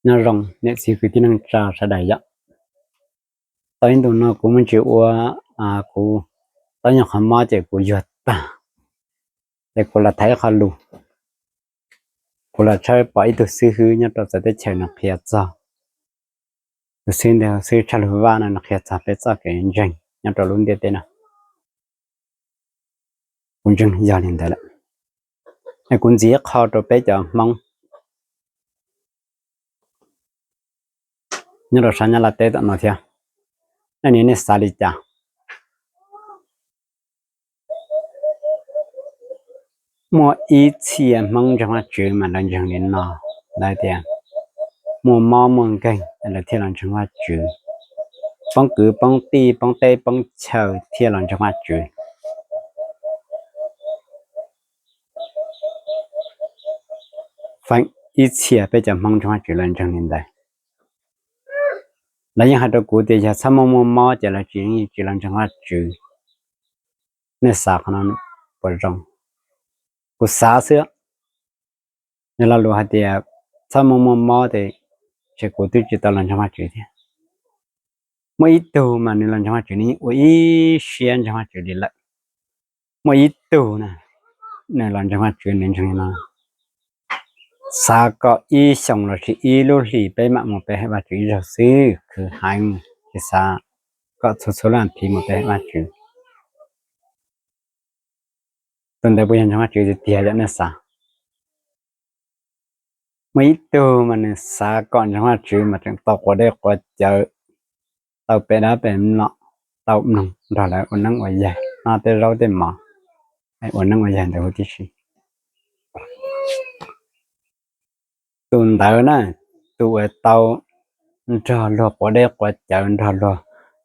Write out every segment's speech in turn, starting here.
Nyob zoo niam txiv kwv tij neej tsa sawv daws yom. Tau ib ntus no kuv muaj ntsis ua, kuv tau nyob qhov mob ces kuv yuag tag, ces kuv los tham ib qho lus. Kuv los tshawb pom ib tug xib hwb nyob rau txawv teb chaws nws qhia txog, tus xib hwb ntawd xib hwb Tshaj Lug Vaj no nws qhia txog peb txoj kev ntseeg nyob rau lub ntiaj teb no. Kuv ntseeg yog li ntawd lawm. Es kuv ntxiv qho rau peb cov Hmoob nyob rau sab Nyab Laj teb tom no thiab, nej nim nej xav li cas? Muaj ib txhia Hmoob ntseeg Vajtswv mas lawv ntseeg li no, lawv tias muaj mob muaj nkeeg lawv thiaj los ntseeg Vajtswv, poob kwv poob tij poob teb poob chaw thiaj los ntseeg Vajtswv. Feem ib txhia peb cov Hmoob ntseeg Vajtswv lawv ntseeg li ntawd. Lawv yeej hais rau kuv tias yog txhob muaj muaj mob ces lawv tsis yeej tsis los ntseeg Vajtswv. Nej xav qhov no puas zoo? Kuv xav xwb. Nws lo lus hais tias txhob muaj muaj mob ces, ces kuv twb tsis tau los ntseeg Vajtswv thiab. Muaj ib tug mas nws los ntseeg Vajtswv, nws ua ib siab ntseeg Vajtswv li lawm. Muaj ib tug na, nws los ntseeg Vajtswv nws ntseeg li no, xav kom ib xyoos lossis ib lub hlis peb mam mus pe hawm Vajtswv ib zaug xwb, khwv heev, tsis xav kom txhua txhua lub hlis mus pe hawm Vajtswv. Tus ntawd puas yog ntseeg Vajtswv tiag tiag yom nej xav? Muaj ib tug mas nws xav kom ntseeg Vajtswv mas tseem tau quav dej quav cawv, tau pe dab pe mlom, tau mloog nrog lawv ua neeb ua yaig, noj tej zaub tej mov, ua neeb ua yaig ntawd huv tib si. Tus ntawd na, tus uas tau nrog luag quav dej quav cawv, nrog luag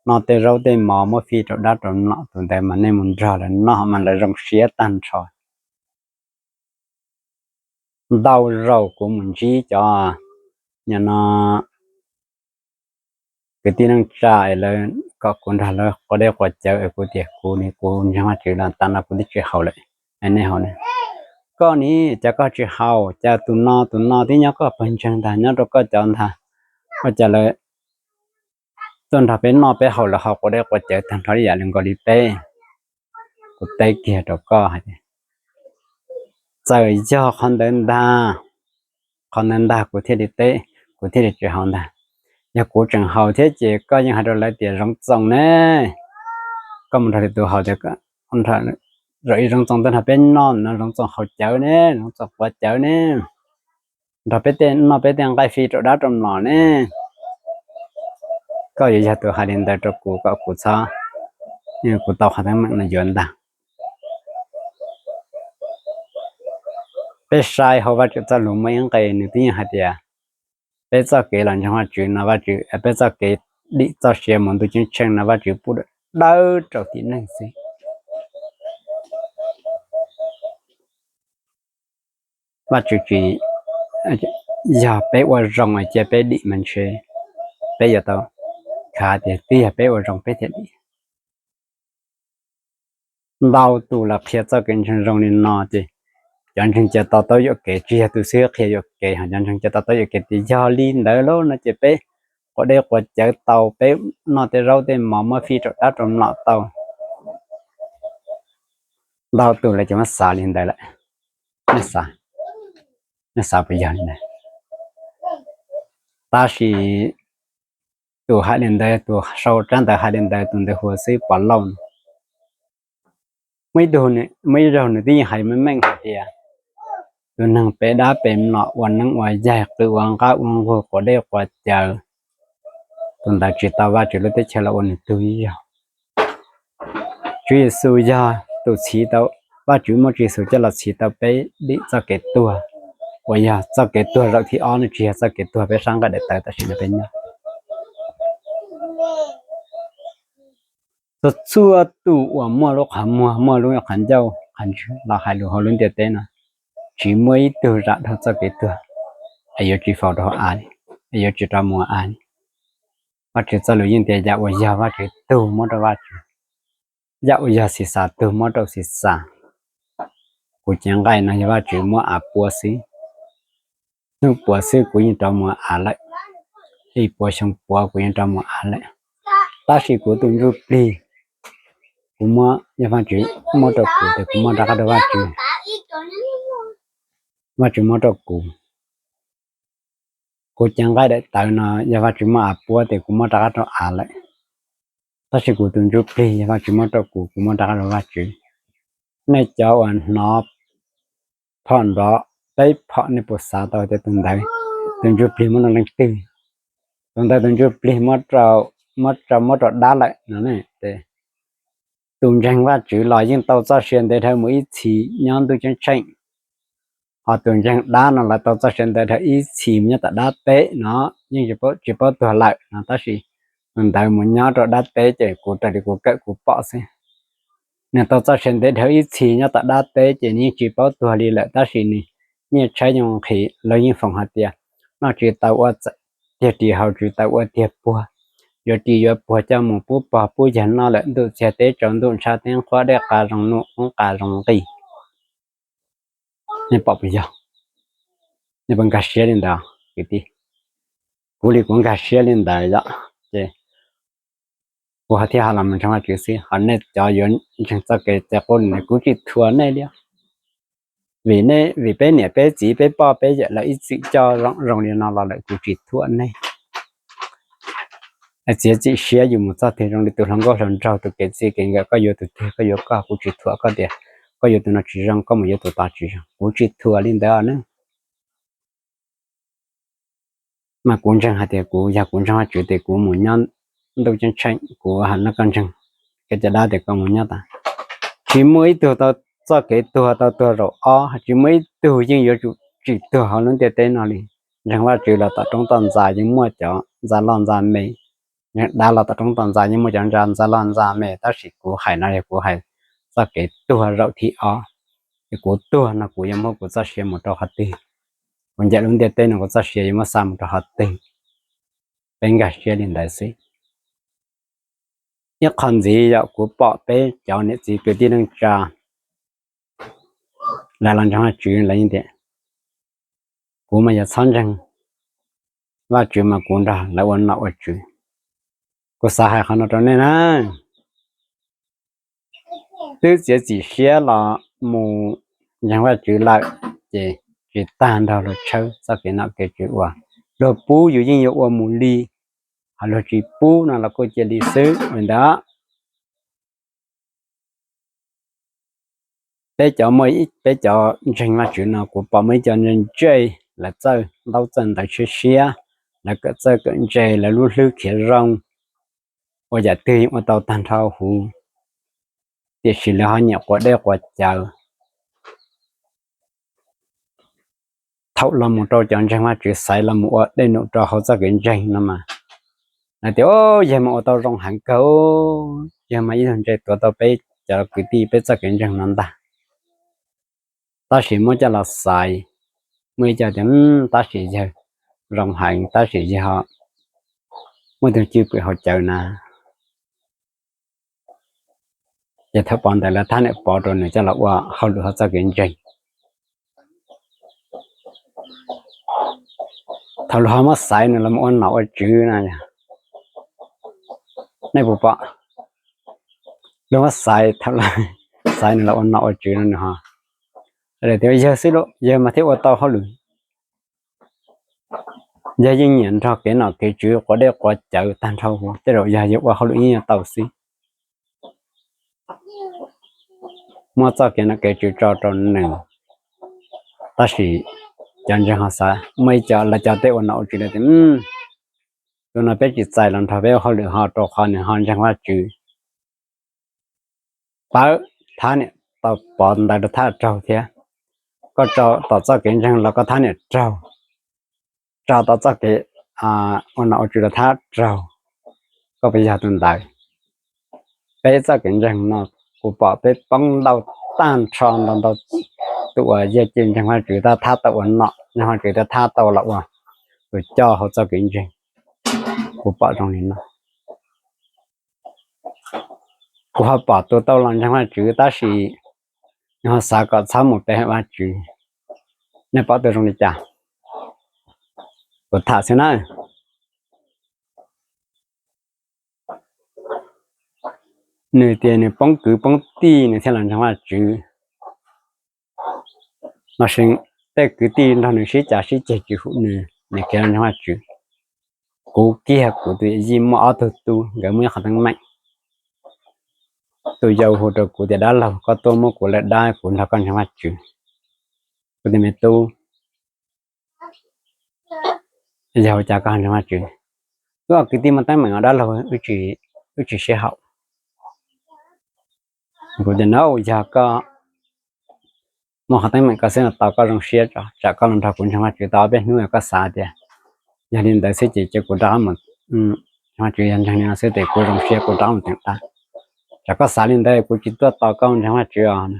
noj tej zaub tej mov muab fij rau dab rau mlom, tus ntawd mas nej mus nrog lawv noj mas lawv zoo siab tag nrho. Ntau zaus kuv mus ntsib cov, no, kwv tij neej tsa es lawv kom kuv nrog lawv quav dej quav cawv es kuv tias kuv ni kuv ntseeg Vajtswv los tas no kuv twb tsis haus lawm. Nej haus ne? Koj ni cas koj tsis haus, cas tus no tus no twb nyob koj pawg ntseeg ntag, nyob rau koj cov ntag, ua cas lawv tuaj nrog peb noj peb haus, lawv ho quav dej quav cawv tag nrho ib yam li nkaus li peb? Kuv teb kiag rau koj hais tias txawm yog qhov ntawd ntag, qhov ntawd ntag kuv thiaj li teb, kuv thiaj li tsis haus ntag. Yog kuv tseem haus thiab ces koj yeej hais rau lawv tias Zoov Txoos ne, koj mus nrog lwm tus haus tias, zaum ib Zoov Txoos tuaj nrog peb noj no, Zoov Txoos haus cawv ne, Zoov Txoos quav cawv ne, nrog peb tej noj peb tej nqaij fij rau dab rau mlom ne. Koj yuav yog tus hais li ntawd rau kuv kom kuv txhob, kuv tau qhov teeb meem no yuav ntag. Peb saib hauv Vajtswv txoj lus muaj ib nqe nws twb yeej hais tias peb txoj kev los ntseeg Vajtswv no Vajtswv, peb txoj kev dim txoj sia mus ntuj ceeb tsheej no Vajtswv pub dawb rau tib neeg xwb. Vajtswv tsis, yog peb ua zoo es cia peb dim mas ntshe peb yuav tau khav tias twb yog peb ua zoo peb thiaj dim. Ntau tus los qhia txoj kev ntseeg zoo li no ces cov ntseeg cia to taub yuam kev, tsis yog tus xib hwb qhia yuam kev, ho cov ntseeg cia to taub yuam kev tias yog li ntawd lauj no ces peb quav dej quav cawv tau, peb noj tej zaub tej mov muab fij rau dab rau mlom tau. Ntau tus lawv ces muab xav li ntawd lawm. Nej xav, nej xav puas yog li ntawd? Tab sis tus hais li ntawd, tus sau tsab ntawv hais li ntawd, tus ntawd hu ua xib hwb Pov Lauj no. Muaj ib tug, muaj ib zaug nws twb yeej hais meej meej hais tias tus neeg pe dab pe mlom ua neeb ua yaig qw ua nqab ua nqug quav dej quav cawv, tus ntawd tsis tau Vajtswv lub teb chaws los ua nws tug ib zaug. Tswv Yexus yog tus txhiv tau, Vajtswv muab Tswv Yexus coj los txhiv tau peb dim txoj kev tuag, uas yog txoj kev tuag zaum thib ob, nws tsis yog txoj kev tuag peb sab nqaij daim tawv tam sim no peb nyob. Txhua txhua tus uas muaj lub qhov muag, muaj lub qhov ncauj qhov ntswg los hais lus hauv lub ntiaj teb no, tsis muaj ib tug zam dhau txoj kev tuag es yuav tsis faus rau hauv av li, es yuav tsis rov mus av li. Vajtswv txoj lus yeej tias yam uas yog Vajtswv tug muab rau Vajtswv, yam uas yog Xixas tug muab rau Xixas. Kuv cev nqaij no yog Vajtswv muab av pua xwb, hnub puav xwb kuv yeej rov mus av lawm. ib puas xyoo puav kuv yeej rov mus av lawm. Tab sis kuv tus ntsuj plig, kuv muab, yog Vajtswv muab rau kuv ces kuv muab rov qab rau Vajtswv. Vajtswv muab rau kuv. Kuv cev nqaij daim tawv no yog Vajtswv muab av puab ces kuv muab rov qab rau av lawm. Tab sis kuv tus ntsuj plig yog Vajtswv muab rau kuv, kuv muab rov qab rau Vajtswv. Nej cov uas hnov phom nrov peb phom, nej puas xav tau tias tus ntawd, tus ntsuj plig muab rau leej twg? Tus ntawd tus ntsuj plig muab rau, muab rau dab lawm no. Tus ntseeg Vajtswv los yeej tau txoj sia ntev dhawv mus ib txhis nyob ntuj ceeb tsheej. Ho tus ntseeg dab no lawv tau txoj sia ntev dhawv ib txhis mus nyob tom dab teb no, yeej tsis paub tuag lawm no, tab sis tus ntawd mus nyob rau dab teb ces kuv raws li kuv kawm kuv pom xwb. Nws tau txoj sia ntev dhawv ib txhis nyob tom dab teb ces nws yeej tsis paub tuag li lawm, tab sis nws nyiaj tshaib nyoog nqhis, lawv yeej foom hais tias noj tsis tau ua tiag ris, haus tsis tau ua tiag puag, yuav ris yuav puag coj mus pub pog pub yawg noj lawm, ntuj txiag teb tsaus, ntuj ntsha teb nqhuab, dej qa zoo nuj, qoob qa zoo nqi. Nej pom puas yog? Nej puas nkag siab li ntawd kwv tij? Kuv li kuv nkag siab li ntawd yom, ces kuv ho thiaj ho los mus ntseeg Vajtswv xwb. Ho nej cov yuav ntseeg txoj kev txawv qub li ntawd kuv tsis thuam nej li. Vim nej, vim peb niam peb txiv peb poj peb yawm lawv ib txwm coj zoo zoo li no los lawm kuv tsis thuam nej. Txiav txim siab yus mus txoj twg zoo li tus hluas nkauj hluas nraug, tus kev txij kev nkawm, koj yuav tus twg koj yuav koj, kuv tsis thuam koj tias koj yuav tus no tsis zoo koj mus yuav tus tod tsis zoo, kuv tsis thuam li ntawd ne. Mas kuv ntseeg hais tias kuv yog kuv ntseeg Vajtswv tias kuv mus nyob ntuj ceeb tsheej, kuv hais no koj ntseeg, koj cov dab tias koj mus nyob tas. Tsis muaj ib tug tau txoj kev tuag tau tuag zaum ob, tsis muaj ib tug yeej yuav tsum tsim tuag hauv lub ntiaj teb no li. Ntseeg Vajtswv los tom roob tom ntxa yeej muaj cov ntxa loj ntxa me, ntseeg dab los tom roob tom ntxa yeej muaj cov ntsa ntxa loj ntxa me, tab sis kuv hais no yog kuv hais txoj kev tuag zaum thib ob. Es kuv tuag no kuv yuav muab kuv txoj sia mus rau qhov twg? Kuv ncaim lub ntiaj teb no kuv txoj sia yuav muab xa mus rau qhov twg? Peb nkag siab li ntawd xwb. Ib qho ntxiv yog kuv pom peb cov niam txiv kwv tij neej tsa lawv los ntseeg Vajtswv lawv yeej tias kuv mas yog txhob ntseeg Vajtswv mas kuv nrog lawv ua nom ua tswv. Kuv xav hais qhov no rau nej na, twb txiav txim siab los mus ntseeg Vajtswv lawm, ces tsis tag nrho luag tshawb txoj kev nom kev tswv uas luag pub yus yeej yuav ua mus li, ho luag tsis pub no los kuj cia li xwb li ntawd. Peb cov muaj, peb cov ntseeg Vajtswv no kuv pom muaj ib co ntse ntse, lawv txawj ntaub txawj ntawv siab siab, lawv kawm txawj kawm ntse, lawv lub hlwb khiav zoo, ua yam twg yeej ua tau tag nrho huv, tiam sis lawv ho nyiam quav dej quav cawv. Thaum los mus rau cov ntseeg Vajtswv xaiv los mus ua dej num rau hauv txoj kev ntseeg no mas, lawv tias, yawg mas ua tau zoo heev kawg, yawg mas ib tug ntse tuav tau peb cov kwv tij peb txoj kev ntseeg no ntag. Tab sis muab coj los xaiv, muaj ib co tias, tab sis yawg zoo heev, tab sis yawg muaj tus cwj pwm haus cawv na. Ces thaum pom ntawd lawv thab niam pov rau nws coj los ua hauj lwm hauv txoj kev ntseeg. Thaum luag ho muab xaiv nws los mus ua nom ua tswv na, nej puas pom? Luag muab xaiv, thaum xaiv nws los ua nom ua tswv no nws ho tias yawg xwb lauj, yawg mas thiaj ua tau hauj lwm. Yawg yeej nyiam nrog kev nom kev tswv quav dej quav cawv tag nrho huv, tej zaum yog yawg ua hauj lwm yeej yuav tau xwb. Muab txoj kev nom kev tswv tso rau nws. Tab sis cov ntseeg ho xav, muaj ib co lawv cov tej ua nom ua tswv lawv tias, tus no peb tsis txais los nrog peb ua hauj lwm ho, rau qhov nws ho ntseeg Vajtswv. Pab thab niam tau pov ntawv rau thab raug thiab. Koj tso tom txoj kev ntseeg los koj thab niam raug, tso tom txoj kev ua nom ua tswv los thab raug. Koj puas yog tus ntawd? Peb txoj kev ntseeg no kuv pom peb poob ntau tag nrho ntau ntau tus uas yog cia ntseeg Vajtswv tab thab tau ua nom, ntseeg Vajtswv tab thab tau los ua tus coj hauv txoj kev ntseeg. Kuv pom zoo li no. Kuv ho pom tus tau los ntseeg Vajtswv tab sis nws ho xav kom txhob mus pe hawm Vajtswv. Nej pom tus zoo li cas? Kuv tham xwb na. nws tias nws poob kwv poob tij nws thiaj los ntseeg Vajtswv. Los sis tej kwv tij nrog nws sib cav sib ceg tsis hum nws, nws khiav los ntseeg Vajtswv. Kuv kiag kuv tus yij muaj ob tug tub, nkawd muaj ib qhov teeb meem. Tus yau hu rau kuv tias, dab laug, koj tuaj muab kuv lawm dab, kuv nrog koj ntseeg Vajtswv. Kuv tias, me tub, yog ua cas koj ntseeg Vajtswv? Wb ob kwv tij muaj teeb meem os dab laug, wb tsis sib haum. Kuv tias, no yog koj muaj qhov teeb meem koj xwb no, tau koj zoo siab tso, tsam koj los nrog kuv ntseeg Vajtswv tau ob peb hnub, koj xav tias yog li ntawd xwb ces cia kuv rov qab mus ntseeg Vajtswv, yog ntseeg li no xwb ces kuv zoo siab kuv rov qab mus teem dab. Tsam koj xav li ntawd kuv tsis tuaj tos koj ntseeg Vajtswv os.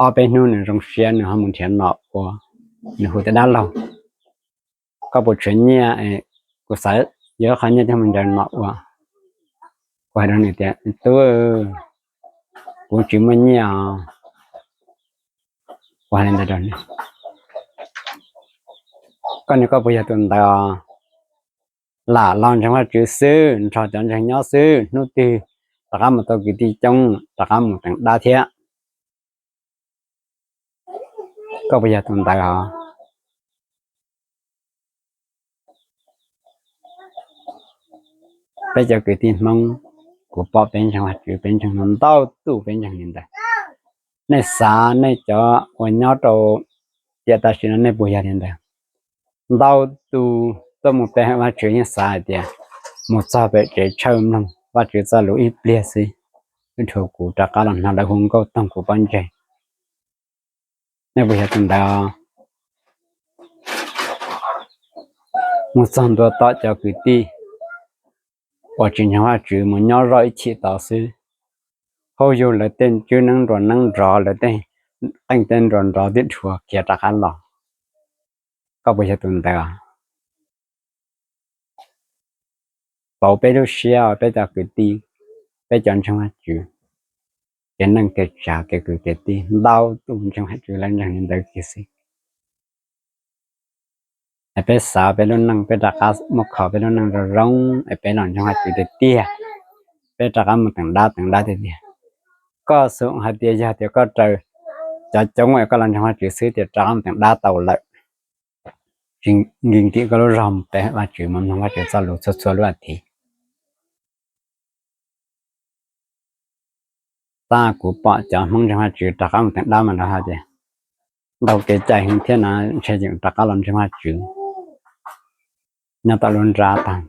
Ob peb hnub nws zoo siab nws ho mus nrhiav nom ua, nws hu tias, dab laug, koj puas tshuav nyiaj? Kuv xav yuav qhov nyiaj coj mus nrhiav nom ua. Kuv hais rau nws tias, tub, kuv tsis muaj nyiaj os. Kuv hais li ntawd rau nws, koj niag koj puas yog tus ntawd os? Lam los ntseeg Vajtswv xwb, nrog cov ntseeg nyob xwb, hnub twg rov qab mus tau kwv tij coob rov qab mus teem dab thiab. Koj puas yog tus ntawd os? Peb cov kwv tij Hmoob, kuv pom peb ntseeg Vajtswv, peb ntseeg no ntau tus peb ntseeg li ntawd. Nej xav nej cov uas nyob rau tiam tam sim no nej puas yog li ntawd? Ntau tus tuaj mus pe hawm Vajtswv yeej xav hais tias mus txog pem tsev tshawj mloog Vajtswv txoj lus ib pliag xwb, ib dhau kuv rov qab los hnov lawv hu nkauj toog kuv pob ntseg. Nej puas yog tus ntawd? Mus txog ntua tom cov kwv tij uas tsis ntseeg Vajtswv mus nyob zoj ib chim tod xwb, hauj yug lawv tej tswb neeb nruas neeb nrov, lawv tej qeej tej nruas nrov tib dhuav khiav rov qab los. Koj puas yog tus ntawd? Pauv peb lub siab, peb cov kwv tij, peb cov ntseeg Vajtswv, kev neej kev tsav kev kwv kev tij ntau tus ntseeg Vajtswv lawv ntseeg li ntawd kiag xwb. Es peb xav peb lub neej, peb rov qab muab kho peb lub neej zoo zoo es peb los ntseeg Vajtswv tiag tiag, peb rov qab mus teem dab teem dab tiag tiag. Koj xum hais tias yog tias koj raws cov coob es koj los ntseeg Vajtswv xwb tias rov qab mus teem dab tau lawm, tsis nkim koj lub zog mus pe Vajtswv mus mloog Vajtswv txoj lus txhua txhua lub as thiv. Tab kuv pom cov Hmoob ntseeg Vajtswv rov qab mus teem dab mas lawv hais tias ntau kev cai heev thiab na, ntshe yeej rov qab los ntseeg Vajtswv. Nyob tom lub nrab tag,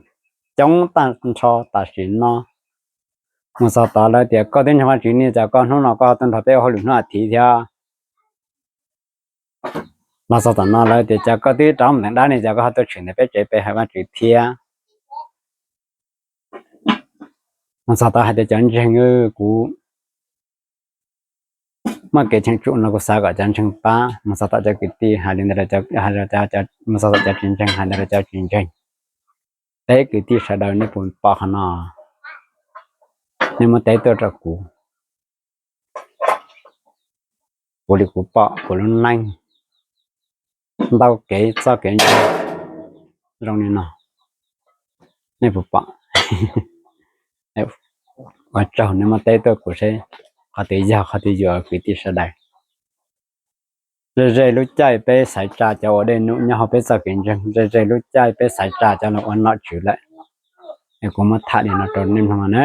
coob tag nrho tam sim no. Mus txog tod lawv tias koj twb ntseeg Vajtswv ne, cas koj hnub no koj ho tuaj nrog peb ua hauj lwm hnub as thiv thiab? Los txog tom no lawv tias cas koj twb rov mus teem dab ne, cas koj ho tuaj tshwm ntawm peb tsev pe hawm Vajtswv thiab? Mus txog tod hais tias cov ntseeg, kuv muaj kev cheem tsum no kuv xav kom cov ntseeg pab. Mus txog tom cov kwv tij hais li ntawd, mus txog tom cov tsis ntseeg hais li ntawd rau cov tsis ntseeg. Peb kwv tij sawv daws nej puas pom qhov no? Nej muab teb tuaj rau kuv. Kuv li kuv pom kuv lub neej ntau kev txoj kev ntseeg zoo li no, nej puas pom? Ua tsaug nej muab teb tuaj kuv seb qhov twg yog qhov twg yuav kwv tij sawv daws. Ze ze lub caij peb xaiv tsa cov ua dej num nyob hauv peb txoj kev ntseeg, ze ze lub caij peb xaiv tsa cov los ua nom tswv lawm. Es kuv muab tham li no rau nej mloog na.